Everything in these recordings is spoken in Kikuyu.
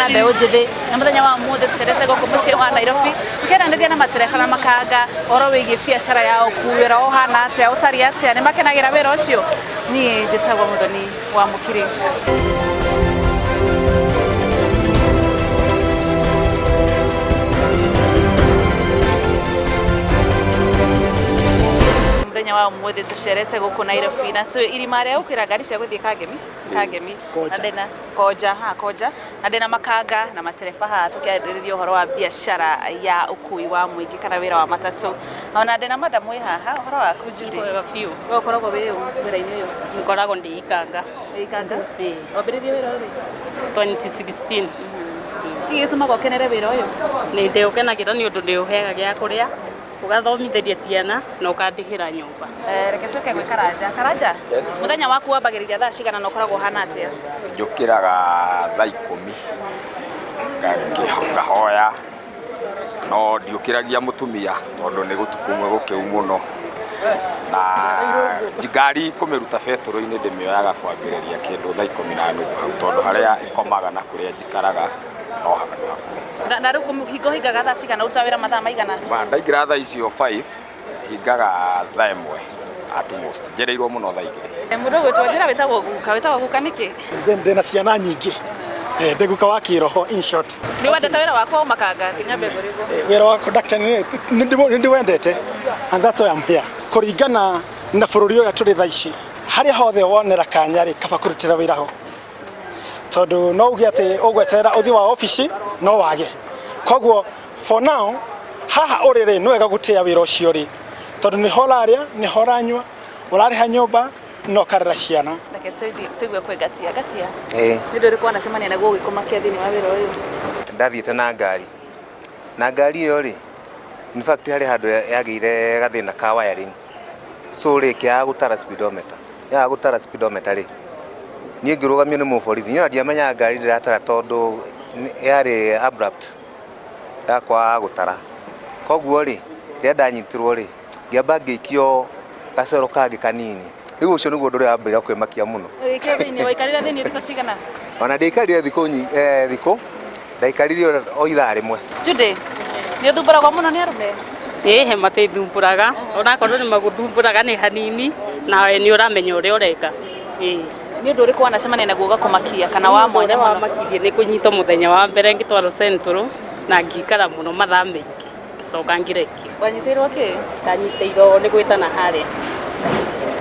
na mbeũ njĩthĩ na mũthenya wa ũmũthĩ tũcerete gũkũ mũciĩ wa Nairobi tũkĩaranĩria na matereba na makanga ũhoro wĩgiĩ biacara ya ũkui, wĩra ũhana atĩa, ũtariĩ atĩa, nĩ makenagĩra wĩra ũcio. Niĩ njĩtagwo Mũthoni wa Mũkiri. Mũthenya wa ũmũthĩ tũcerete gũkũ Nairobi na twĩ irima rĩa gũkĩra ngari cia gũthiĩ Kangemi Kangemi. Koja. Na ndĩna Koja, ha Koja. Na ndĩna makanga na matereba haha tũkĩarĩrĩria ũhoro wa biacara ya ũkui wa mũingĩ kana wĩra wa matatũ. Ona ndĩna madam wĩ haha, ũhoro waku Judy? Wega biũ. We ũkoragwo wĩ ũ wĩra-inĩ ũyũ? Ngoragwo ndĩ ikanga. Wĩ ikanga? Ĩĩ. Wambĩrĩirie wĩra ũyũ rĩ? 2016. Nĩkĩ gĩtũmaga ũkenere wĩra ũyũ? Nĩ ndĩũkenagĩra nĩ ũndũ nĩ ũheaga gĩa kũrĩa, ũgathomithĩria ciana na ũkandĩhĩra nyũmba. Reke tũke gwĩ Karanja. Karanja, Yes. mũthenya waku wambagĩrĩria thaa cigana na ũkoragwo ũhana atĩa? Njũkĩraga thaa ikũmi ngahoya no ndiũkĩragia mũtumia tondũ nĩ gũtukũ gũkĩu mũno na ngari kũmĩruta betũrũ-inĩ ndĩmĩoyaga kwambĩrĩria kĩndũ thaa ikũmi na nuthu hau tondũ harĩa ĩkomaga na kũrĩa njikaraga no handũ hakuhĩ. Na rĩu hingo hingaga thaa cigana ũrutaga wĩra mathaa maigana? Ma, ndaingĩra thaa icio 5 hingaga thaa ĩmwe at most njereirwo mũno thaa igĩrĩ. Mũndũ ũgwĩtwo njĩra wĩtagwo guka, wĩtagwo guka nĩkĩ? Ndĩna ciana nyingĩ. Ndĩ guka wa kĩroho in short. Nĩ wendete wĩra waku wa ũmakanga nginya mbegũ rĩguo? Wĩra wa conductor nĩ ndĩwendete and that's why I'm here. Kũringana na bũrũri ũrĩa tũrĩ thaa ici, harĩa hothe wonera kanya rĩ, kaba kũrutĩra wĩra ho. Tondũ no uge atĩ ũgweterera ũthiĩ wa obici no wage. Koguo for now haha ũrĩ rĩ, nĩ wega gũtĩa wĩra ũcio rĩ, tondũ nĩho ũrarĩa, nĩho ũranyua, ũrarĩha nyũmba na ũkarera ciana. Reke tũigue kwĩ Ngatia. Ngatia, Ĩĩ. nĩ ũndũ ũrĩkũ wanacemania naguo ũgĩkũmakia thĩinĩ wa wĩra ũyũ? Ndathiĩte na ngari. Na ngari ĩyo rĩ, in fact harĩ handũ yagĩire gathĩna ka wiring. So rĩ, ĩkĩaga gũtara speedometer. Yaga gũtara speedometer rĩ, niĩ ngĩrũgamio nĩ mũborithi. Niĩ ona ndiamenyaga ngari ndĩratara tondũ yarĩ abrupt ya kwaga gũtara. Koguo rĩ, rĩrĩa ndanyitirwo rĩ, ngĩamba ngĩikio gacoro kangĩ kanini. Rĩu ũcio nĩguo ũndũ ũrĩa wambĩrĩria kwĩmakia mũno. Ũgĩikio thĩinĩ, waikarire thĩinĩ thikũ cigana? Ona ndiaikarire thikũ thikũ, ndaikarire o ithaa rĩmwe. Judy, nĩ ũthumbũragwo mũno nĩ arũme? Ĩĩ he matithumbũraga, onakorwo nĩ magũthumbũraga nĩ hanini, nawe nĩ ũramenya ũrĩa ũreka. Ĩĩ. Nĩ ũndũ ũrĩkũ wanacemania naguo ũgakũmakia kana wa mwanya Ũrĩa mũno? wamakirie nĩ kũnyitwo mũthenya wa mbere ngĩtwarwo Central na ngĩikara mũno mathaa maingĩ ngĩcoka ngĩrekio. Wanyitĩirwo kĩ? Ndanyitĩirwo nĩ gwĩtana harĩa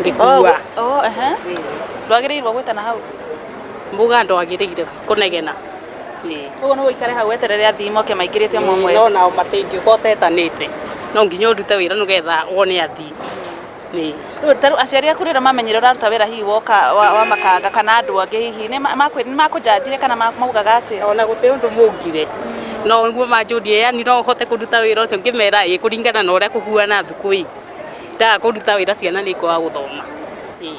ngĩkua. Oh, ehe. Ndwagĩrĩirwo gwĩtana hau? Mbuga ndwagĩrĩire kũnegena. Ĩĩ. Koguo no ũikare hau weterere athii moke maingĩrĩte ũmwe ũmwe? No nao matingĩũka ũtetanĩte. No nginya ũrute wĩra nĩgetha wone athii. Ĩĩ. Rĩu ta rĩu aciari aku rĩrĩa mamenyire ũraruta wĩra hihi woka wa makanga kana andũ angĩ hihi nĩ makũnjanjire kana maugaga atĩa? Ona gũtirĩ ũndũ maugire. No nĩguo manjũrie yani no ũhote kũruta wĩra ũcio ngĩmera ĩĩ kũringana na ũrĩa kũhuana thukũ ĩ. Ndaga kũruta wĩra ciana nĩ ikwaga gũthoma. Ĩĩ.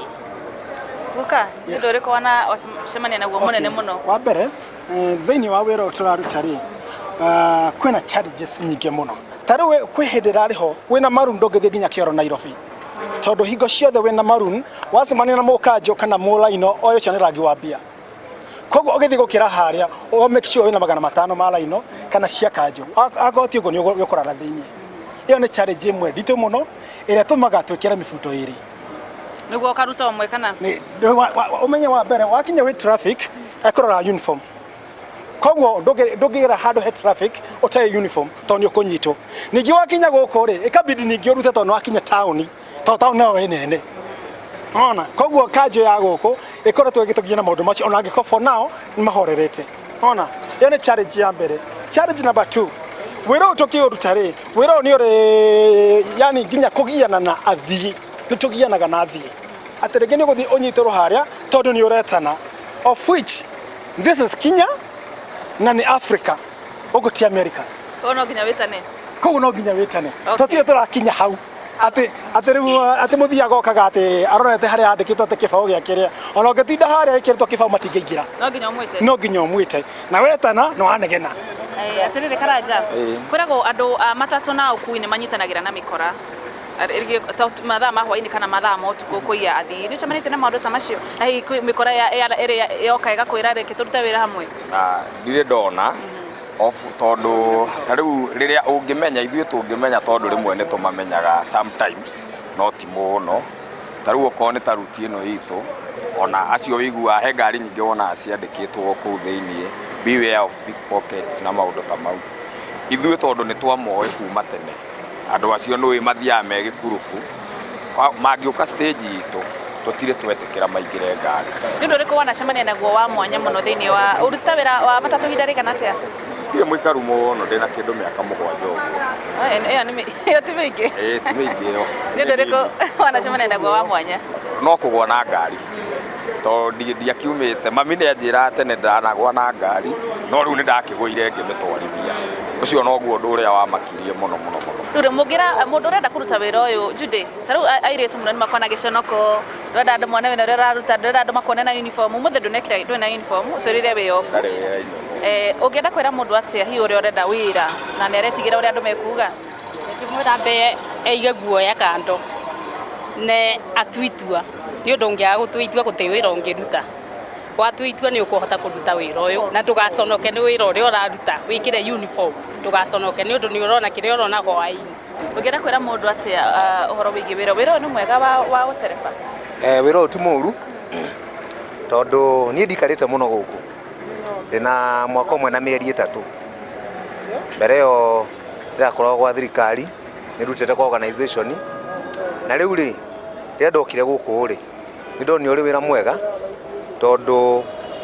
Guka, nĩ ũndũ ũrĩkũ wana wacemania naguo mũnene mũno? Wa mbere, thĩinĩ wa wĩra ũyũ tũraruta rĩ, kwĩna challenges nyingĩ mũno. Ta rĩu kwĩ hĩndĩ ĩrarĩ ho wĩna maroon ndũngĩthiĩ nginya kĩoro Nairobi. Tondũ hingo ciothe wĩna maroon wacemania na mũkanjũ kana mũraino oĩ ũcio nĩ rangi wa mbia. Koguo ũgĩthiĩ gũkĩra harĩa ũ make sure wĩna 500 ma raino kana cia kanjũ. Akorwo ti ũguo nĩ ũkũrara thĩinĩ. Ĩyo nĩ challenge ĩmwe nditũ mũno ĩrĩa ĩtũmaga twĩkĩre mĩbuto ĩrĩ. Nĩguo ũkaruta ũmwe kana? Ũmenye wa mbere wakinya wĩ traffic ekũrora uniform. Koguo ndũngĩgera handũ he traffic ũtarĩ uniform tondũ nĩ ũkũnyitwo. Ningĩ wakinya gũkũ rĩ, ĩkabidi ningĩ ũrute tondũ nĩ wakinya taũni, tondũ taũni nayo ĩ nene. Ona koguo kanjũ ya gũkũ ĩkoretwo ĩgĩtũgiria na maũndũ macio ona angĩkorwo for now nĩ mahorerete. Ona ĩyo nĩ challenge ya mbere. Challenge number 2, wĩra ũyũ tũkĩũruta rĩ, wĩra ũyũ nĩ ũrĩ yani nginya kũgiana na athii, nĩ tũgianaga na athii. Atĩ rĩngĩ nĩ ũgũthiĩ ũnyitĩrwo harĩa tondũ nĩ ũretana, of which this is Kenya na nĩ Africa, gũkũ ti America. Koguo no nginya wĩtane. Koguo no nginya wĩtane. Okay. Tũtirĩ tũrakinya hau. Atĩ atĩ rĩu atĩ mũthiaga okaga atĩ arorete harĩa handĩkĩtwo atĩ kĩbaũ gĩa kĩrĩa. Ona ũngĩtinda harĩa ĩkĩrĩtwo kĩbaũ matingĩingĩra. No nginya ũmwĩte. No nginya ũmwĩte. Na wetana nĩ wanegena. Atĩrĩrĩ Karanja, Ĩĩ. kwĩragwo andũ a matatũ na ũkui nĩ manyitanagĩra na mĩkora. Rĩngĩ mathaa ma hwainĩ kana mathaa ma ũtukũ kũiya athii. Nĩ ũcemanĩtie na maũndũ ta macio? Na hihi kwĩ mĩkora ĩrĩa yoka ĩgakwĩra reke tũrute wĩra hamwe? Na ndirĩ ndona off tondũ ta rĩu rĩrĩa ũngĩmenya, ithuĩ tũngĩmenya tondũ rĩmwe nĩ tũmamenyaga sometimes, no ti mũno. Ta rĩu okorwo nĩ ta ruti ĩno itũ, ona acio wĩiguaga he ngari nyingĩ wonaga ciandĩkĩtwo kũu thĩiniĩ, "Beware of pickpockets" na maũndũ ta mau. Ithuĩ tondũ nĩ twamoĩ kuma tene, andũ acio nĩũĩ mathiaga me gĩkurubu, mangĩũka stage itũ, tũtirĩ twetĩkĩra maingĩre ngari. Nĩ ũndũ ũrĩkũ wanacemania naguo wa mwanya mũno thĩinĩ wa ũruta wĩra wa matatũ ihinda rĩigana atĩa? Ndirĩ mũikaru mũno, ndĩna kĩndũ mĩaka 7 ũguo. Ĩyo nĩ ĩyo ti mĩingĩ. Ĩĩ ti mĩingĩ ĩyo. Nĩ ũndũ ũrĩkũ wanacemania naguo wa mwanya? No kũgwa na ngari. Tondũ ndiakiumĩte, mami nĩ anjĩraga tene ndanagwa na ngari, no rĩu nĩ ndakĩgũire ngĩmĩtwarithia. Ũcio noguo ũndũ ũrĩa wamakirie mũno mũno mũno. Rĩu mũngĩra mũndũ ũrenda kũruta wĩra ũyũ, Judy, ta rĩu airĩtu mũno nĩ makoragwo na gĩconoko, ndũrenda andũ mone wĩra ũrĩa ũraruta, ndũrenda andũ makuone na uniform, ũmũthĩ ndũnekĩra ndũrĩ na uniform, ũtwĩrire wĩ off. Ndarĩ wĩra-inĩ. Ũngĩenda kwĩra mũndũ atĩa hihi ũrĩa ũrenda wĩra na nĩ aretigĩra ũrĩa andũ mekuga? Ingĩmwĩra ambe eige guoya kando ne atue itua, nĩ ũndũ ũngĩaga gũtua itua gũtirĩ wĩra ũngĩruta. Watua itua nĩ ũkũhota kũruta wĩra ũyũ na ndũgaconoke nĩ wĩra ũrĩa ũraruta, wĩkĩre uniform ndũgaconoke nĩ ũndũ nĩ ũrona kĩrĩa ũrona hwaĩ-inĩ. Ũngĩenda kwĩra mũndũ atĩa ũhoro wĩgiĩ wĩra? Wĩra ũyũ nĩ mwega wa ũtereba? Wĩra ũyũ ti mũru tondũ niĩ ndikarĩte mũno gũkũ, ndĩna mwaka ũmwe na mĩeri 3. Mbere ĩyo ndĩrakoragwo gwa thirikari, nĩ ndutĩte kwa organization, na rĩu rĩ, rĩrĩa ndokire gũkũ rĩ, nĩ ndonire ũrĩ wĩra mwega tondũ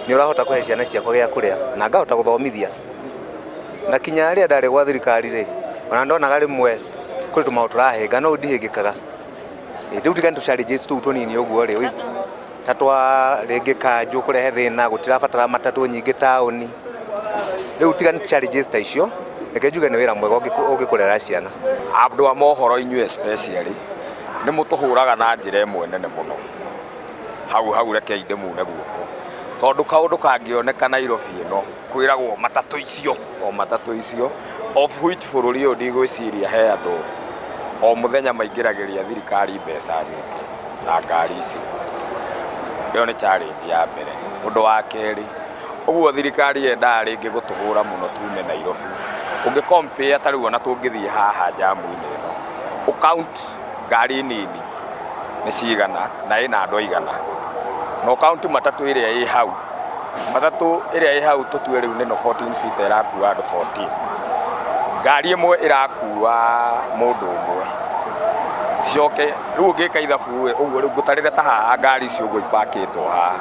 nĩ ũrahota kũhe ciana ciakwa gĩa kũrĩa na ngahota gũthomithia. Na kinya rĩrĩa ndarĩ gwa thirikari rĩ, ona ndonaga rĩmwe kũrĩ tũmaũndũ tũrahĩnga no rĩu ndihĩngĩkaga. Rĩu tiga nĩ tũ challenges tũu tũnini ũguo rĩ, ta twa rĩngĩ kanjũ kũrehe thĩna, gũtirabatara matatũ nyingĩ taũni. Rĩu tiga nĩ challenges ta icio, reke njuge nĩ wĩra mwega ũngĩkũrera ciana. Andũ a mohoro inyuĩ especially, nĩ mũtũhũraga na njĩra ĩmwe nene mũno. Hau hau rekei ndĩmune guoko. Tondũ kaũndũ kangĩoneka Nairobi ĩno, kwĩragwo matatũ icio, o matatũ icio, of which bũrũri ũyũ ndigwĩciria he andũ o mũthenya maingĩragĩria thirikari mbeca nyingĩ na ngari ici. Ĩyo nĩ challenge ya mbere. Ũndũ wa kerĩ, ũguo thirikari yendaga rĩngĩ gũtũhũra mũno tume Nairobi. Ũngĩ compare ta rĩu ona tũngĩthiĩ haha njamu-inĩ ĩno, ũ count ngari nini nĩ cigana na ĩna andũ aigana, na ũ count matatũ ĩrĩa ĩ hau, matatũ ĩrĩa ĩ hau tũtue rĩu nĩno 14 seater ĩrakua andũ 14, ngari ĩmwe ĩrakua mũndũ ũmwe, cicoke rĩu ũngĩka ithabu ũguo rĩu ngũtarĩre ta haha ngari icio ũguo ipakĩtwo haha,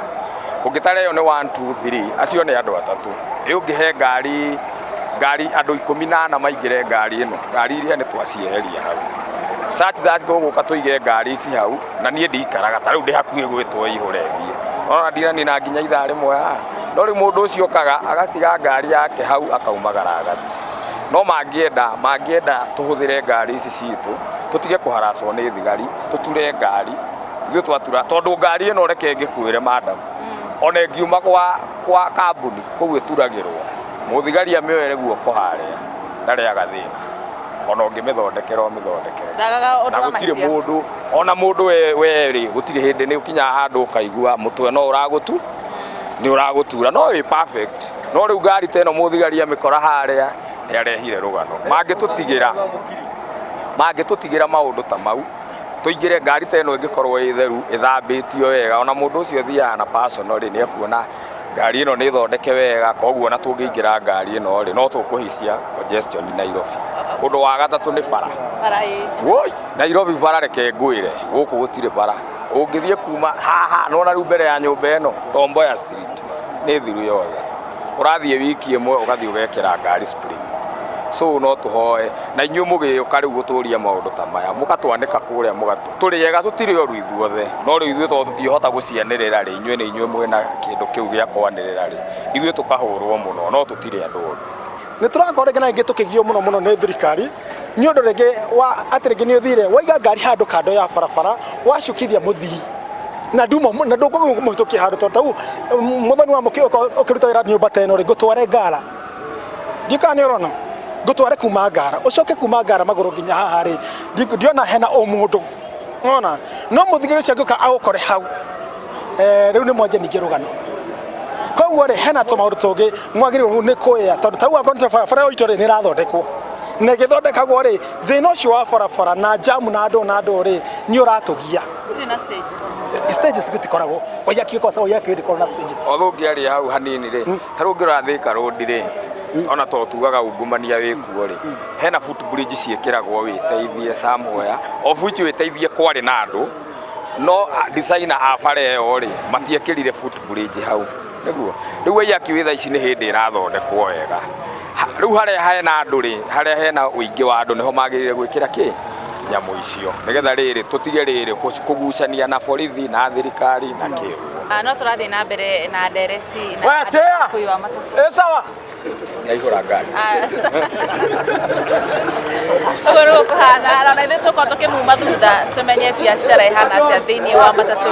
ũngĩtara ĩyo nĩ 1 2 3, acio nĩ andũ atatũ, ĩ ũngĩhe ngari ngari andũ 14 maingĩre ngari ĩno, ngari iria nĩ twacieheria hau, such that tũgũka tũige ngari ici hau, na niĩ ndikaraga ta rĩu ndĩ hakuhĩ gwĩtwo ihũre thiĩ, ona ndinanina nginya ithaa rĩmwe haha, no rĩu mũndũ ũcio okaga agatiga ngari yake hau akaumagara agathiĩ. No mangĩenda tũhũthĩre ngari ici citũ, tũtige kũharacwo nĩ thigari, tũture ngari, ithuĩ twatura, tondũ ngari ĩno reke ngĩkwĩre madam, ona ĩngiuma kwa kambuni kũu ĩturagĩrwo, mũthigari amĩoere guoko harĩa, ndarĩaga thĩna, ona ũngĩmĩthondekera ũmĩthondekere. Ndagaga Na gũtirĩ mũndũ, ona mũndũ werĩ, gũtirĩ hĩndĩ nĩ ũkinyaga handũ ũkaigua mũtwe no ũragũtu, nĩ ũragũtura, no wĩ perfect. No rĩu ngari ta ĩno mũthigari amĩkora harĩa, nĩ arehire rũgano. Mangĩtũtigĩra maũndũ ta mau, tũingĩre ngari ta ĩno ĩngĩkorwo ĩ theru, ĩthambĩtio wega, ona mũndũ ũcio ũthiaga na personal rĩ, nĩ ekuona ngari ĩno nĩ thondeke wega, koguo ona tũngĩingĩra ngari ĩno rĩ, no tũkũhicia congestion Nairobi. Ũndũ wa gatatũ nĩ bara. Bara ĩ. Woi, Nairobi bara reke ngwĩre, gũkũ gũtirĩ bara. Ũngĩthiĩ kuma haha, nĩwona rĩu mbere ya nyũmba ĩno, Tom Mboya Street, nĩ thiru yothe. Ũrathiĩ wiki ĩmwe ũgathiĩ ũgekĩra ngari spring. So no tũhoe, na inyuĩ mũgĩũka rĩu gũtũria maũndũ ta maya, mũgatwanĩka kũrĩa mũgatũ. Tũrĩ ega tũtirĩ oru ithuothe, no rĩu ithuĩ tondũ tũtingĩhota gũcianĩrĩra rĩ, inyuĩ nĩ inyuĩ mwĩna kĩndũ kĩu gĩa kwanĩrĩra rĩ, ithuĩ tũkahũrwo mũno, no tũtirĩ andũ oru. Nĩ tũrakorwo rĩngĩ na rĩngĩ tũkĩgio mũno mũno nĩ thirikari, nĩ ũndũ rĩngĩ wa atĩ rĩngĩ nĩ ũthire waiga ngari handũ kando ya barabara, wacukithia mũthii na nduma na ndũkũmũhĩtũkia handũ tondũ tau mũthoni wa mũkĩ ũkĩruta wĩra nyũmba ta ĩno rĩ, ngũtware ngara. Ndiũĩ kana nĩ ũrona. Ngũtware kuma Ngara, ũcoke kuma Ngara magũrũ nginya haha rĩ, ndiona hena ũmũndũ. Wona? No mũthigĩrĩria ũcio angĩũka agũkore hau, rĩu nĩ mwanje ningĩ rũgano. Koguo rĩ, hena tũmaũndũ tũngĩ mwagĩrĩirwo nĩ kũĩa, tondũ ta rĩu akorwo nĩ barabara ĩyo itũ rĩ, nĩ ĩrathondekwo. Na ĩgĩthondekagwo rĩ, thĩna ũcio wa barabara na jamu na andũ na andũ rĩ, nĩ ũratũgia. Gũtirĩ na stage. Stages gũtikoragwo. Waiyaki kwanza Waiyaki ndĩkoragwo na stages. Although ũngĩaria hau hanini rĩ, ta rĩu ũngĩrora Thika Road rĩ, ona to tugaga ungumania wĩ kuo rĩ, hena footbridge ciĩkĩragwo wĩteithie somewhere, of which wĩteithie kwarĩ na andũ, no designer a bara ĩyo rĩ, matiekĩrire footbridge hau. Nĩguo. Rĩu Waiyaki wĩ thaa ici nĩ hĩndĩ ĩrathondekwo wega. Rĩu harĩa hena andũ rĩ, harĩa hena ũingĩ wa andũ nĩho magĩrĩire gwĩkĩra kĩ? Nyamũ icio. Nĩgetha rĩrĩ, tũtige rĩrĩ kũgucania na borithi na thirikari na kĩ ũguo. No tũrathiĩ na mbere na ndereti na We, Tea! ũkui wa matatũ. Ĩ sawa. Nĩaihũra ngari. Ũguo nĩguo kũhana na ithuĩ tũkorwo tũkĩmuma thutha tũmenye biacara ĩhana atĩa thĩinĩ wa matatũ.